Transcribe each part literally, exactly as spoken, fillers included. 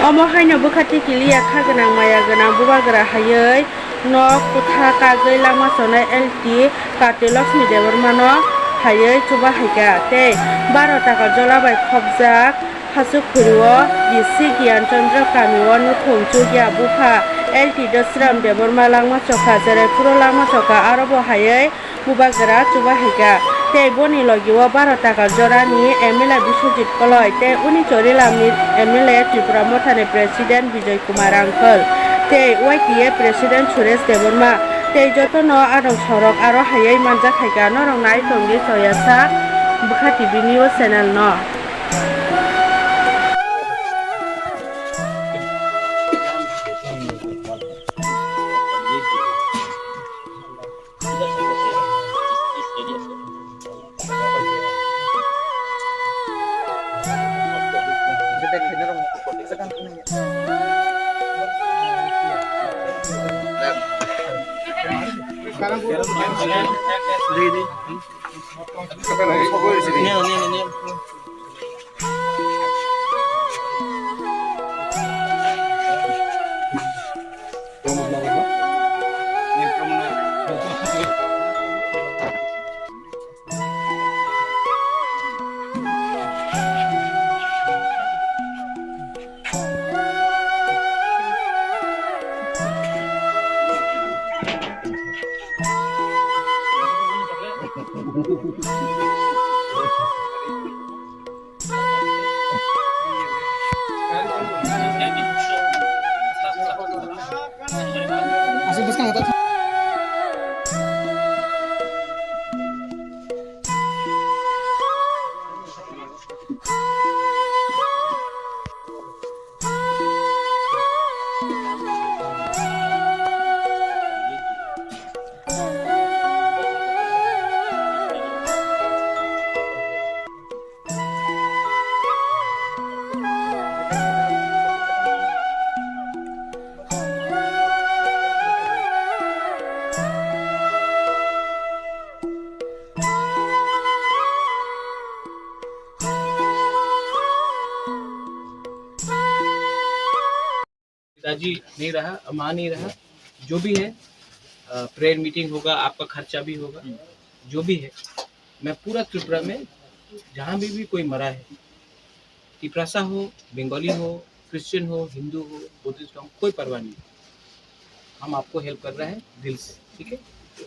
Omo haino bwkha tikiliya kha gwnang maya gwnang bubagra haiwi nok kwtha kagwi langma chonai L T Karti Lakshmi Debbarmano haiwi chubahaikha tei baro taka jola bai khopjak Hachukhurio bisi Gyan Chandra kamio nukhung chukya bupha L T Dasram Debbarma langma chokha, Cheraipuro langma chokha, arobo haiwi bubagra chubahaikha. Tei boni logio baro taka jorani M L A Biswajit Koloi tei uni Chorilamni M L A Tripura Mothani President Bijoy Kumar Rangkhal tei Y T A President Suresh Debbarma tei jotono adong sorok aro haiwi manjakhaikha. Norok nai tongdi Choyasa Bwkha T V News Channel no. पिताजी नहीं रहा, माँ नहीं रहा, जो भी है, अ, prayer meeting होगा, आपका खर्चा भी होगा, जो भी है, मैं पूरा त्रिपुरा में जहाँ भी, भी कोई मरा है, तिपरासा हो, बंगाली हो, क्रिश्चियन हो, हिंदू हो, बुद्धिस्ट हो, कोई परवाह नहीं, हम आपको हेल्प कर रहे हैं दिल से, ठीक है?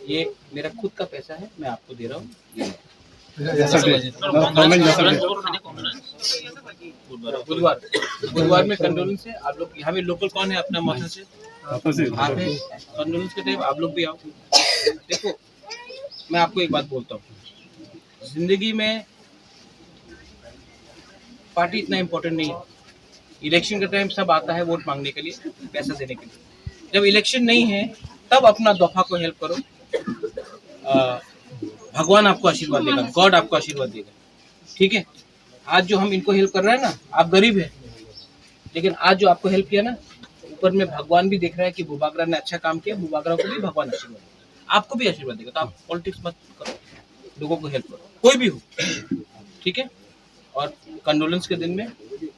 ये मेरा खुद का पैसा है, मैं आपको दे रहा हूँ, ये लो। बुधवार, बुधवार में कंडोलेंस है। आप लोग यहाँ पे लोकल कौन है अपना माथा से? आप हैं, कंडोलेंस के टाइम आप लोग भी आओ। देखो, मैं आपको एक बात बोलता हूँ, जिंदगी में पार्टी इतना इम्पोर्टेंट नहीं है। इलेक्शन का टाइम सब आता है वोट मांगने के लिए, पैसा देने के लिए। जब इलेक्शन नहीं है, तब अपना दोफा को हेल्प करो। अ, भगवान आपको आशीर्वाद देगा, गॉड आपको आशीर्वाद देगा, ठीक है? आज जो हम इनको हेल्प कर रहे हैं ना, आप गरीब है, लेकिन आज जो आपको हेल्प किया ना, ऊपर में भगवान भी देख रहा है कि बुबागरा ने अच्छा काम किया, बुबागरा को भी भगवान आशीर्वाद देगा, आपको भी आशीर्वाद देगा। तो आप पॉलिटिक्स मत करो, लोगों को हेल्प करो, कोई भी हो, ठीक है? और कंडोलेंस के दिन में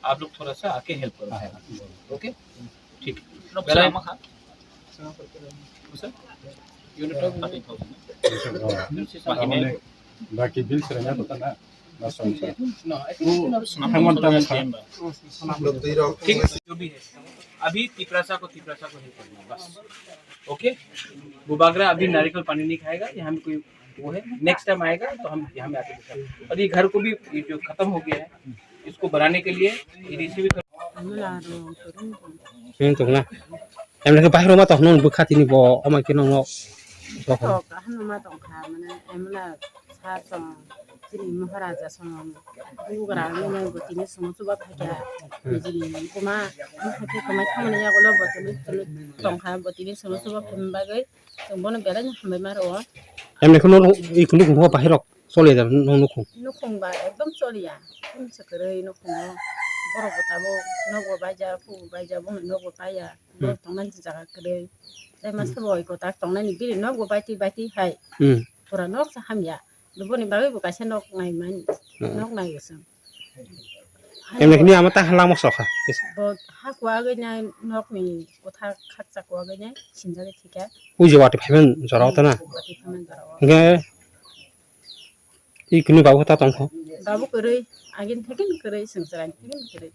आप लोग थोड़ा सा आके हेल्प करो। ओके, ठीक है। Sir, you want to talk? Thirty thousand. Baki bills renya to na. No, I think it's not. Thangman tang kha. ठीक है, जो भी है, अभी तिपरासा को, तिपरासा को हेल्प करना है, बस। ओके, बुबागरा अभी नारियल पानी नहीं खाएगा, यहाँ में कोई वो है, नेक्स्ट टाइम आएगा तो हम यहाँ में आके दिखाएंगे। और ये घर को भी, ये जो खत्म हो गया है, इसको बनाने के लिए ये इसे भी कर- Hini tongna. Emne khe bahai rok ma tong nung bwkha tini bo, omo khe nung no. Tok kaham ma tong kha, mane emla sa tong, chini Maharaja song, bugra nung bo tini song chuba phaikha. Chini buma, buma khe kamai thamani yagulo bo tini tong kha, bo tini song chuba phaima bagwi. Chwng bono belai no hambai ma rwo. Emni kheno i kunu kunu bahai rok choli da nung nukhung. Nukhung ba ekdom choliya. Khum se kwrwi nukhungo. Borok bo tabuk nogo baija, phubo baija, bono nogo paiya. Hmm. Borok tongnai jaga kwrwi. Tei ma Hmm. sabo oi kwtak tongnani bini nogo baiti baiti hai. Hmm. Pura nok sa hamya. Boni bagwi bo kaisa nok nai mani. Hmm. Nok nai bo chwng. Emni kini ama ta halangma sokha. Bo ha kuagwi nai nokni kotha khakcha kuagwi nai sinjagwi thika. Ui je wati phaiman jorao ta na. Wati phaiman jorao. Hingke i kini babu ta tongkho. Babu kwrwi, agin thekini kwrwi, sengchara thekini kwrwi.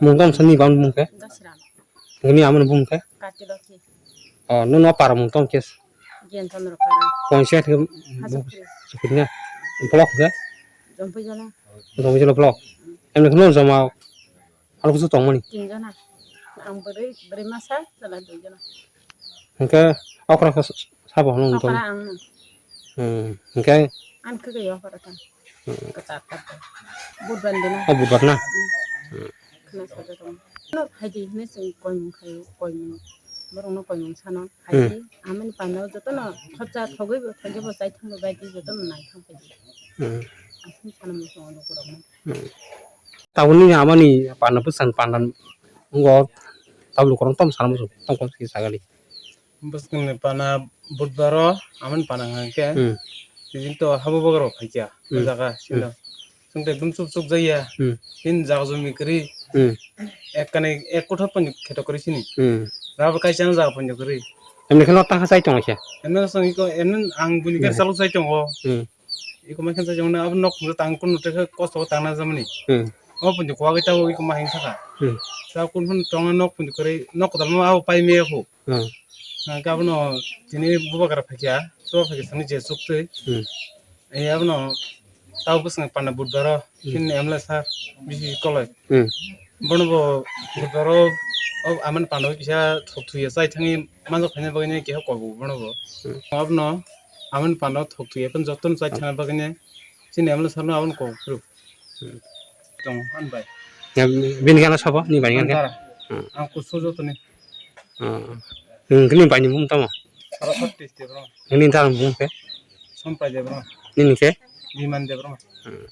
Mung tong sani babu mung khe? Dasiram. Hingke ni amoni bung khe? Kati Lokhi. O, no no para mung tong kes. Giyan Chandra para. Konse thik Hajar bu Khuri. Sukit na. Block khe? Jompui Jala. Jompui Jala block. Emni khno joma aro kusu tongmani. Tin jona. Ang bwrwi, bwrwi masa, chwla dui jona. Hingke okra khe sabo hwnwi tong. Okra ang. Hmm, hingke? Ang khe okra ta. Hmm. Kachar ta. Budbar dina. O budbar na. Hmm. Khna sa da tong. No phaidi hne sing koimung khai koimung. Borok no koimung sano. Hmm. Phaidi amani pano joto no khorcha thogwi bo thogwi bo chai thang bai di joto no nai thang phaidi. Hmm. Asing sana mo song no kurang. Hmm. Tabuni amani panda bwskan panda wngkha tabuk korong tom sana muchung tongkol si sagali. Bwskangni pana budbaro amani pana hwnkhe Hmm. tijin to habo bwkha rok phaikya Hmm. o jaga Hmm. sino. Chwng to ekdom chuk chuk jaya. Hmm. Tin jaga jumi kwrwi Hmm. ek kani ek kotha pon kheto kwrwi sini. Hmm. Rabo kaisa jaga pon kwrwi. Emni kheno tangkha chai tongkha. Emni song iko emni ang buni Hmm. khe saluk chai tongo. Hmm. Iko mai khe chajak mano, abo nok phunukjak tang kunu tei khe kosto o tangna jamani. Hmm. O phunukjak kuwagwi tabuk iko ma hing saka. Hmm. Tabuk kunu phano tongna nok phunukjak kwrwi, nok kwtal ma abo pai maya kho. Hmm. Hwnkhe abono tini bubagra phaikha, chuba phaikha thani je chuktwi. Hmm. Ai abono tabuk bwswng panda budbaro, Hmm. chini M L A sir, B C C koloi. Hmm. Bono bo budbaro o amani panda o kisa thok thuya chai thangwi manjak phaina bagwi kisa kok bo bono bo. Hmm. Abono amani panda o thok thuya phano jotono chai thangna bagwi chini M L A sir no abono kok phuru. Hmm. Tong han bai. Ya, bini gana sabo, ni bai gana. Antara. Hmm. Ang kusu jotoni. Hmm. Nini bai ni bum tamo? Saraswati Debro. Nini tamo bum ke? Sompai Debro. Nini ke? Biman Debro. Hmm.